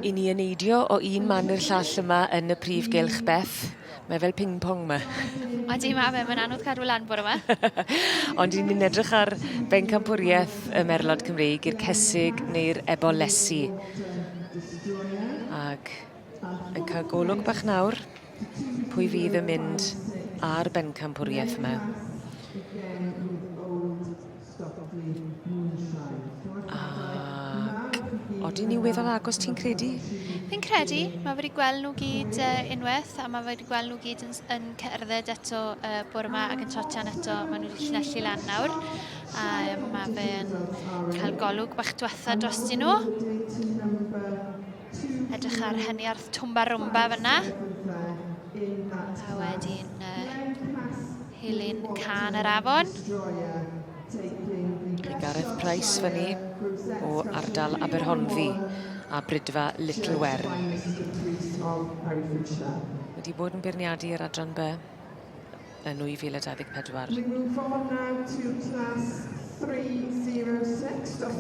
I ni yn neidio o un man i'r llall yma yn y prif gylch, Beth. Mae fel ping-pong 'ma. Odi, ma' fe. Mae'n anodd cadw lan bore 'ma. Ond 'yn ni'n edrych ar bencampwriaeth y Merlod Cymreig i'r cesig neu'r ebolesi. Ag yn cael golwg bach nawr pwy fydd yn mynd â'r bencampwriaeth yma. Ac odi ni weddol agos ti'n credu? Fi'n credu. Mae wedi gweld nhw gyd uh, unwaith a mae wedi gweld nhw gyd yn, yn cerdded eto uh, bore yma ac yn trotian eto. Mae nhw wedi llinellu lan nawr. A um, mae fe'n cael golwg bach diwetha drostyn nhw. Edrych ar heniarth Twmba Rwmba fyna. A wedyn uh, Hilyn Can yr Afon. Gareth Price fyny o ardal Aberhonddu a Bridfa Little Wern. Wedi bod yn beirniadu yr adran B yn 2024.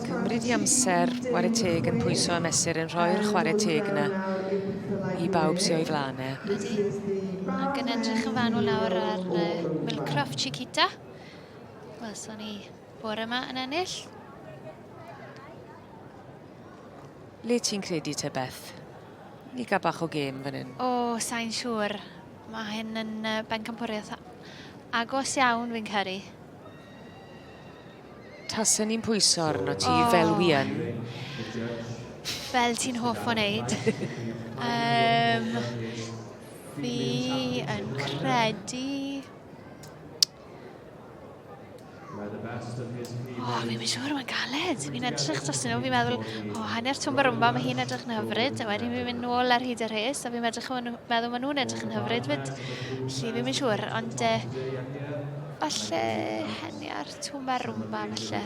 Cymryd i amser, ware teg yn pwyso a mesur yn rhoi'r chwarae teg yna i bawb sy'n o'i flaen e. Ydy. Ac yn edrych yn fanwl nawr ar uh, Milcroft Chiquita. Welson ni bore yma yn ennill. Le ti'n credu te Beth? Ni gael bach o gêm fan hyn. O, oh, sa'n siŵr. Mae hyn yn uh, bencampwriaeth agos iawn fi'n credu. Tasen ni'n pwyso arno ti oh. fel wi yn. Fel ti'n hoff o wneud. um, fi yn credu... O, oh, fi'n siŵr, mae'n galed. Fi'n edrych dros nhw, fi'n meddwl, o, oh, hanner twmba rwmba, mae hi'n edrych yn hyfryd. A wedyn fi'n mynd nôl ar hyd y rhes, a fi'n edrych yn meddwl maen nhw'n edrych yn hyfryd fyd. Felly fi'n mynd siŵr, ond eh, falle heniar twmba rwmba, falle.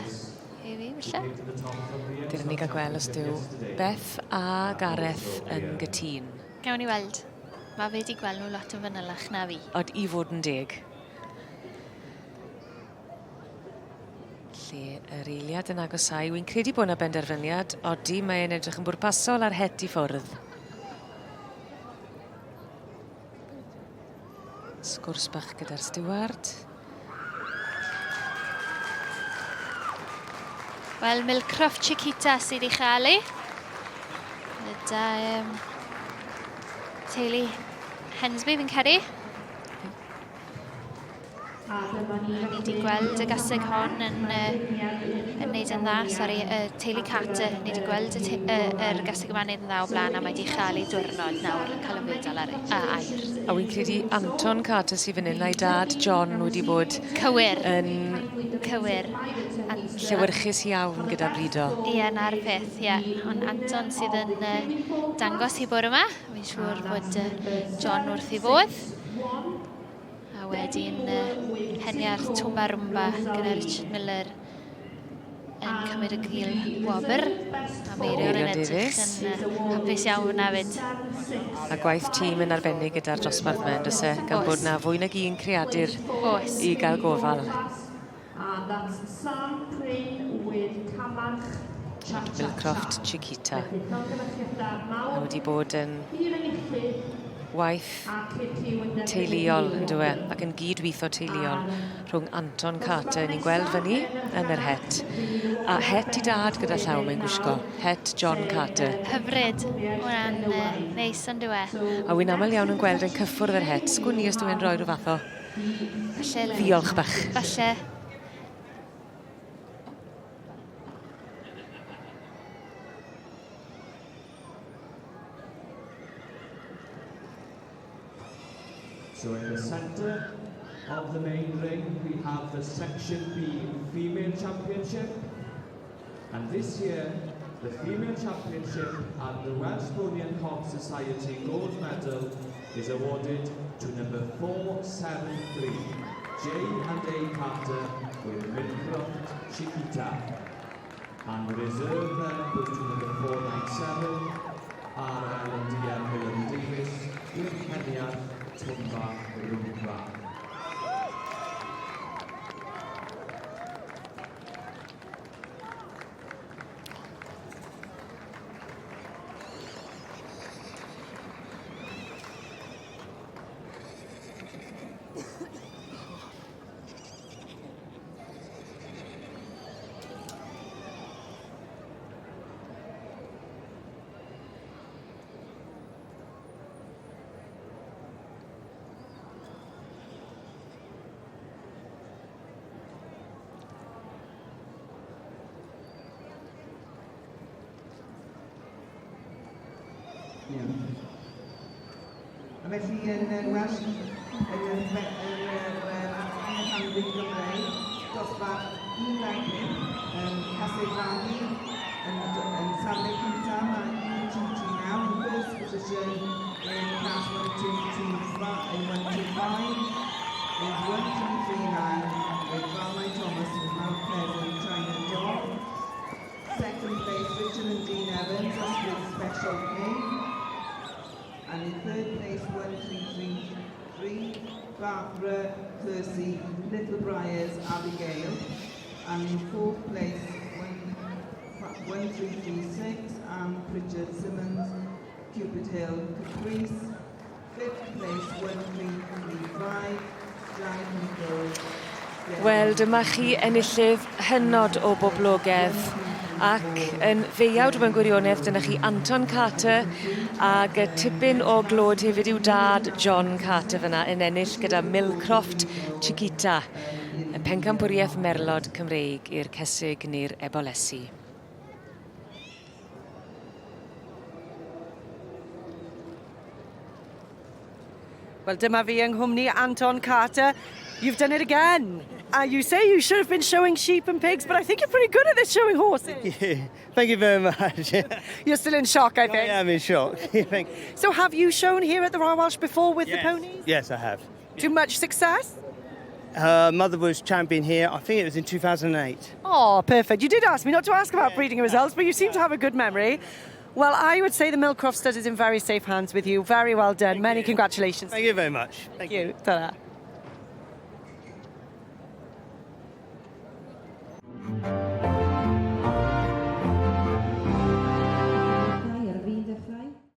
I fi, falle. Dyn ni gael gweld os dyw Beth a Gareth yn gytûn. Gawn ni weld. Mae fe wedi gweld nhw lot yn fanylach na fi. Ond i fod yn deg. Lle yr eiliad yn agosáu. Wy'n credu bod yna benderfyniad. Odi, mae'n edrych yn bwrpasol ar het i ffwrdd. Sgwrs bach gyda'r stiward. Wel, Milcroft Chiquita sydd i chael ei. Gyda um, teulu Hensby fi'n credu. Ni wedi gweld y gaseg hon yn, uh, yn neud yn dda, sori, y teulu Carter, ni wedi gweld y, te, uh, yr gaseg yma'n neud yn dda o blaen a mae wedi chael ei diwrnod nawr yn cael y fedal ar a air. A wy'n credu Anton Carter sydd fan hyn, a'i dad John wedi bod Cywir. yn Cywir. An llewyrchus iawn gyda brido. Ie, na'r peth, ie. Ond Anton sydd yn uh, dangos i bore yma. Fi'n siŵr bod uh, John wrth ei fodd. A wedyn uh, heniar Twmba Rwmba gyda Richard Miller yn cymryd y gil wobr. A Meirion yn edrych yn uh, hapus iawn fyna fyd. A gwaith tîm yn arbennig gyda'r dosbarth yma, yn e? Gan bod na fwy nag un creadur Oes. i gael gofal. And that's Sam Crane with Camarch Cha Cha Cha. Millcroft Chiquita. Mae wedi bod yn waith teuluol yn dyw e, ac yn gyd-weithio teuluol rhwng Anton Carter, ni'n gweld fyny yn yr het, a het i dad gyda llaw mae'n gwisgo, het John Carter. Hyfryd, hwnna'n uh, neis yn dyw e. A wy'n aml iawn yn gweld yn cyffwrdd yr het, sgwn i os dwi'n rhoi rhyw fath o Falle... Ddiolch bach. Falle. So in the centre of the main ring, we have the Section B Female Championship. And this year, the Female Championship and the Welsh Pony and Cob Society Gold Medal is awarded to number 473, J and A Carter with Mincroft Chiquita. And the reserve then goes to number 497, RL and DM Miller Davis with Kenya Tumba Rumba. Yeah. A felly yn y Welsh, yn y yn yr Handling Gymreig, dosbarth 15, yn Caseg Fagu, yn safle cyntaf, mae 1239 in first position in class 122, in 125 is 1339 with Valmai Thomas from Mount Pleasant, China Dog. Second place, Richard and Dean Evans, that's with Special K. And in third place, 1333, Barbara Kersey, Little Briars, Abigail. And in fourth place, 1336, Anne Pritchard Simmons, Cupid Hill, Caprice. Fifth place, 1335, Jack Nichols. Wel, dyma chi enillydd hynod o boblogedd ac yn ddeuawd mewn gwirionedd dyna chi Anton Carter ag y tipyn o glod hefyd i'w dad John Carter fyna yn ennill gyda Millcroft Chiquita, y pencampwriaeth merlod Cymreig i'r cesig neu'r ebolesi. Wel, dyma fi yng nghwmni Anton Carter. You've done it again. You say you should have been showing sheep and pigs, but I think you're pretty good at this showing horses. Thank you very much. You're still in shock, I think. I am in shock. Thank So have you shown here at the Royal Welsh before with Yes. the ponies? Yes, I have. To much success? Her mother was champion here. I think it was in 2008. Oh, perfect. You did ask me not to ask about breeding results, but you seem to have a good memory. Well, I would say the Millcroft stud is in very safe hands with you. Very well done. Many congratulations. Thank you very much. Thank you. Ta-ra.